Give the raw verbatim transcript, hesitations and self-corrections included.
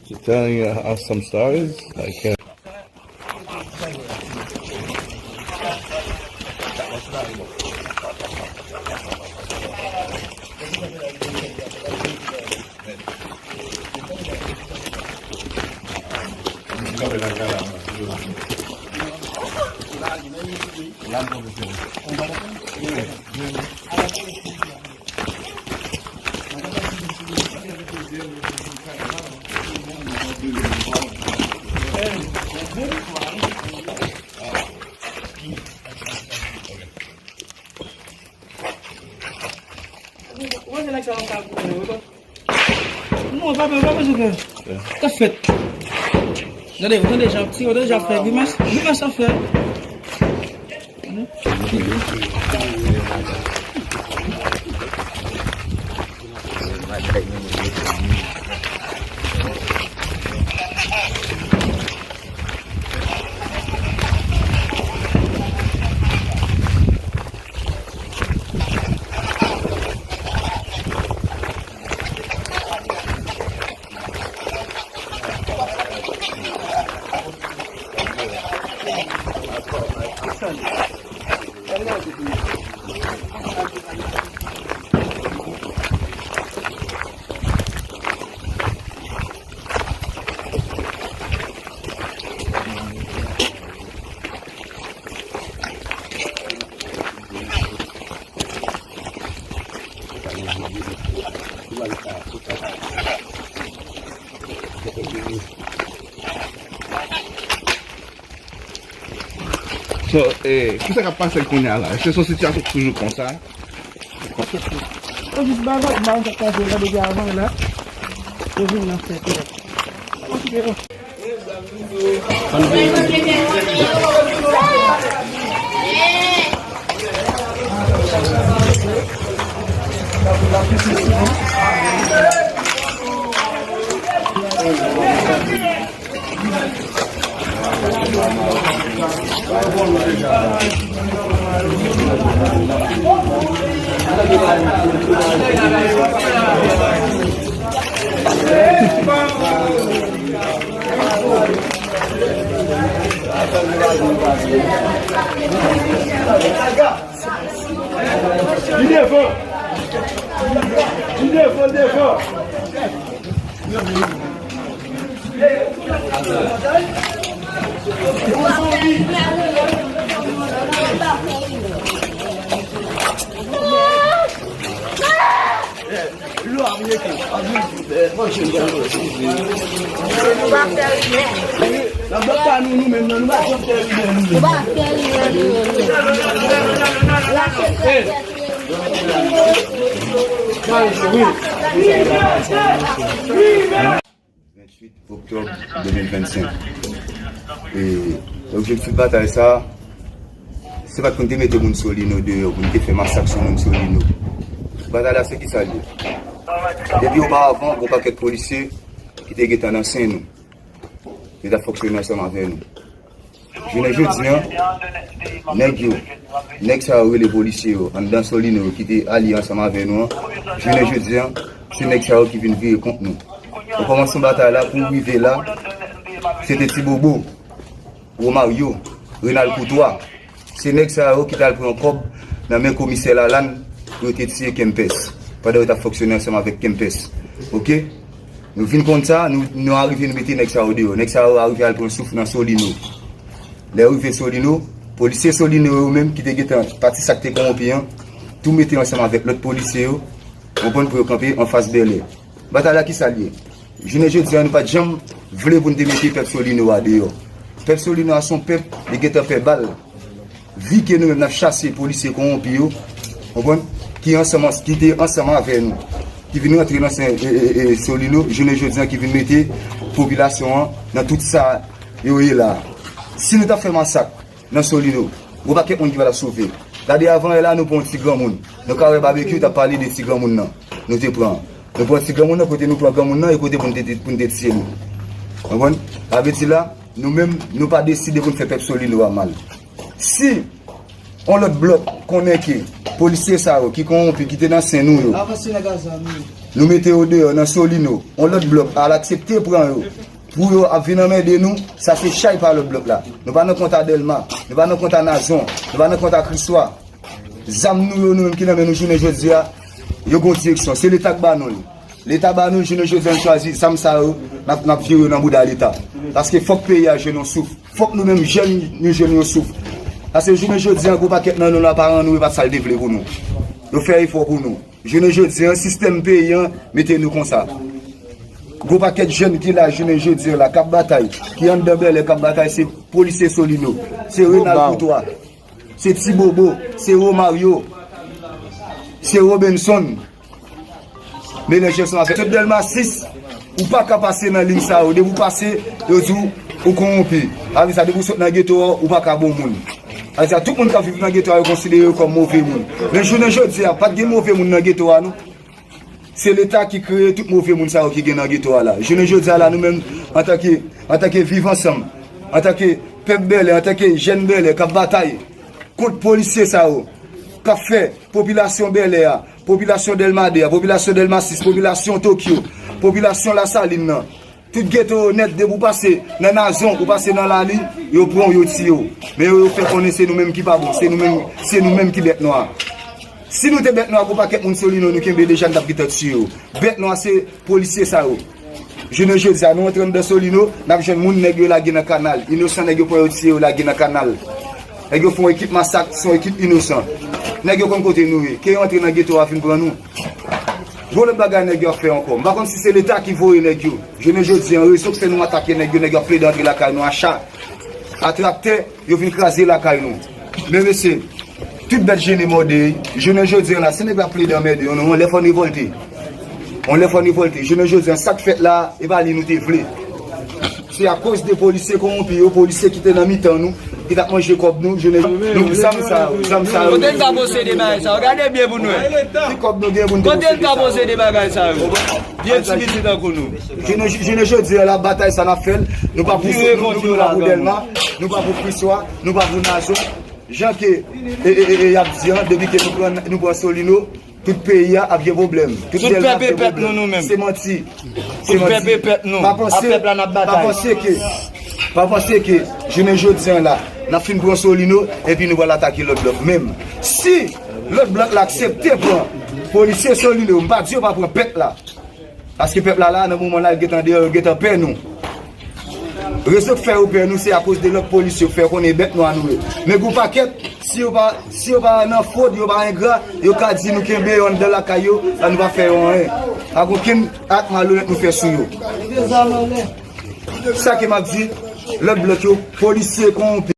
She's telling you how some stories. Like, uh, Non, pa bezwen, pa bezwen fè. Sa fèt. Gade, ou tande jan, si ou tande jan fè grimas, grimas sa fè. So, eh, kisa k ap pase kounye a la? Èske se yon sitiyasyon ki toujou konsa? Yo jis bagay, bagay sa k pase la depi avan la. Yo vin nan fèt la. Vin devan! Vin devan, devan! Nou pa fè rimè. Nou pa fè rimè, nou menm. Venntuit oktòb de mil vennsenk. E objektif batay sa a, se pa t pou n te mete moun Solino deyò, pou n te fè masak sou moun Solino. Batay la, se ki sa l ye? Depi oparavan, gon pakèt polisye ki te gentan nan sen nou. Yo t ap fonksyone ansanm avè nou. Jounen jodi a, nèg yo, nèg sa yo rele polisye yo, anndan Solino yo ki te alye ansanm avè nou an, jounen jodi a, se nèg sa yo ki vin vire kont nou. Okòmansman batay la pou rive la, se te Ti Bobo, Romario, Renald Courtois, Se nèg sa yo ki t al pran kòb nan men komisè Lalann pou yo te tiye Kempès, pandan yo t ap fonksyone ansanm avèk Kempès. Oke? Nou vin konn sa, nou, nou arive nou mete nèg sa yo deyò. Nèg sa yo arive al pran souf nan Solino. Lè yo rive Solino, polisye Solino yo menm ki te gentan, pati sa k te kowonpi an, tou mete ansanm avèk lòt polisye yo, konprann, pou yo kanpe anfas Bèlè. Batay la ki sa l ye? Jounen jodi a, nou pa t janm vle pou n te mete pèp Solino a deyò. Pèp Solino a se yon pèp, li gentan pè bal. Vi ke nou menm n ap chase polisye kowonpi yo, konprann, ki ansanm, ki te ansanm avè nou, ki vin rantre nan sen, e, e, e, Solino, jounen jodi a, ki vin mete popilasyon an nan tout sa yo ye la. Si nou t ap fè masak, nan Solino. Gwo pakèt moun ki pa t ap sove. Gade avan yè la, nou pran yon ti granmoun. Nou ka wè Babekyou t ap pale de ti granmoun nan. Nou te pran. Nou pran ti granmoun nan, kote nou pran granmoun nan, e kote pou n te, pou n te tiye li. Konprann? Sa vle di la, nou menm, nou pa deside pou n fè pèp Solino a mal. Si yon lòt blòk konnen ke polisye sa yo ki kowonpi, ki te nan sen nou yo, nou mete yo deyò nan Solino, yon lòt blòk al aksepte pran yo, pou yo ap vin anmède nou, sa se chay pa lòt blòk la. Nou pa nan kont a Dèlma, nou pa nan kont a Nazon, nou pa nan kont a Kriswa. Zam nou yo, nou menm ki nan men nou jounen jodi a, yo gen yon direksyon. Se Leta k ba nou l. Leta ba nou l, jounen jodi a, nou chwazi zam sa yo, n ap, n ap vire yo nan bouda Leta. Paske fòk peyi a jwenn yon souf. Fòk nou menm jèn, nou jwenn yon souf. Paske jounen jodi a, gwo pakèt nan nou la, paran nou yo pa t sa l te vle pou nou. Yo fè efò pou nou. Jounen jodi a, sistèm peyi an mete nou konsa. Gwo pakèt jèn ki la jounen jodi a la, k ap batay, ki anndan Bèlè, k ap batay, se polisye Solino, se Renald Koutwa, se Ti Bobo, se Romario, se Robenson. Melanje ansanm avèk tout Dèlma sis, ou pa ka pase nan liy sa yo. Depi w pase, yo di w ou kowonpi. Sa vle di sa, depi w sot nan geto a, ou pa ka bon moun. Sa vle di sa, tout moun k ap viv nan geto a, yo konsidere yo kòm move moun. Men jounen jodi a, pa t gen move moun nan geto a, non. Se Leta ki kreye tout move moun sa yo ki gen nan geto a la. Jounen jodi a la, nou menm, antanke, antanke Viv Ansanm, antanke pèp Bèlè, antanke jèn Bèlè k ap batay kont polisye sa yo, k ap fè popilasyon Bèlè a, popilasyon Dèlma de a, popilasyon Dèlma sis, popilasyon Tokyo, popilasyon Lasalin nan, tout geto yo nèt, depi w pase nan Nazon, ou pase nan Lali, yo pran w, yo tiye w. Men yo, yo fè konnen se nou menm ki pa bon, se nou menm, se nou menm ki bèt nwa. Si nou te bèt nwa, gwo pakèt moun Solino nou kenbe deja, n t ap gentan tiye yo. Bèt nwa se polisye sa yo. Jounen jodi a, nou antre anndan Solino, n ap jwenn moun nèg yo lage nan kanal. Inosan nèg yo pran yo tiye yo lage nan kanal. Nèg yo fè yon ekip masak, se yon ekip inosan. Nèg yo konn kote nou ye. Ke yo antre nan geto a vin pran nou. Gwo lòt bagay nèg yo ap fè ankò. M pa konn si se Leta ki voye nèg yo. Jounen jodi a, rezon k fè nou atake nèg yo, nèg yo ap plede antre lakay nou a cha, a traktè, yo vin kraze lakay nou. Men mesye, tout bèt jene mòde, jounen jodi a la, si nèg la plede anmède nou, yon lè fò n revòlte. Yon lè fò n revòlte. Jounen jodi a, sa k fèt la, e pa li nou te vle. Se akoz de polisye kowonpi yo, polisye ki te nan mitan nou, ki t ap manje kòb nou, jounen, nou, zam sa yo, zam sa yo. Kote n ka posede bagay sa yo? Gade byen pou nou wè. Ki kòb nou gen pou n te posede sa yo? Kote n ka posede bagay sa yo? Vye ti pitit tankou nou. Jounen, jounen jodi a la, batay sa n ap fè l, nou pa pou Sot, nou, nou pa pou Dèlma, nou pa pou Kriswa, nou pa pou Nazon. Jan ke, e, e, e, e, y ap di an, depi ke nou pran, nou pran Solino, tout peyi a ap gen pwoblèm. Tout Dèlma ap gen pwoblèm. Se manti. Se manti. Pa panse, pa panse ke, pa panse ke jounen jodi a la, n ap fin pran Solino, epi nou pral atake lòt blòk. Menm si lòt blòk la aksepte pran polisye Solino, m pa di yo pa pran pèp la. Paske pèp la la, nan moman la, l gentan deyò, yo gentan pè nou. Rezon k fè yo pè nou, se akoz de lòt polisye k fè konnen bèt nwa nou ye. Men gwo pakèt, si yo pa, si yo pa nan fwod, yo pa engra, yo ka di nou kenbe yo anndan lakay yo, la nou pa fè yo anyen. Pa gen okenn ak malonèt nou fè sou yo. Sa ke m ap di, lòt blòk yo, polisye kowonpi.